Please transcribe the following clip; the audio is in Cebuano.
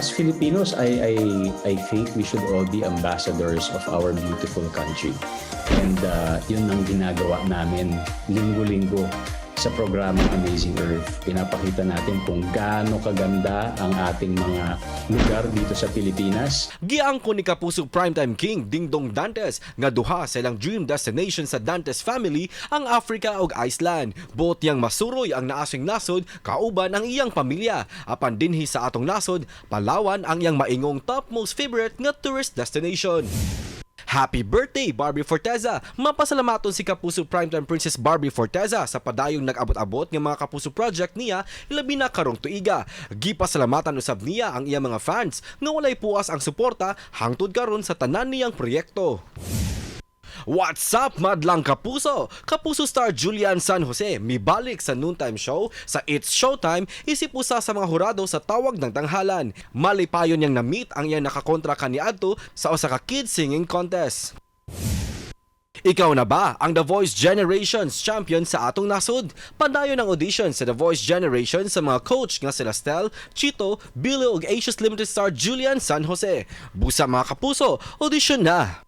As Filipinos, I think we should all be ambassadors of our beautiful country. And yun ang ginagawa namin linggo-linggo sa programang Amazing Earth. Pinapakita natin kung gaano kaganda ang ating mga lugar dito sa Pilipinas. Giangkon ni Kapuso Primetime King Dingdong Dantes nga duha sa ilang dream destination sa Dantes family ang Africa ug Iceland. Buot niyang masuroy ang naasing nasod kauban ang iyang pamilya. Apan dinhi sa atong nasod, Palawan ang iyang maingong top most favorite nga tourist destination. Happy birthday, Barbie Forteza! Mapasalamaton si Kapuso Primetime Princess Barbie Forteza sa padayong nag-abot-abot ng mga Kapuso project niya, labi na karong tuiga. Gipasalamatan usab niya ang iyang mga fans nga walay puas ang suporta hangtod karon sa tanan niyang proyekto. What's up, madlang Kapuso? Kapuso star Julian San Jose mibalik sa noontime show sa It's Showtime isip usa sa mga hurado sa Tawag ng Tanghalan. Malipayon niyang na-meet ang iyang nakakontra kaniadto sa usa ka kids singing contest. Ikaw na ba ang The Voice Generations champion sa atong nasod? Padayon ang audition sa The Voice Generation sa mga coach nga sila Stell, Chito, Billy ug Asia's Limited star Julian San Jose. Busa, mga Kapuso, audition na!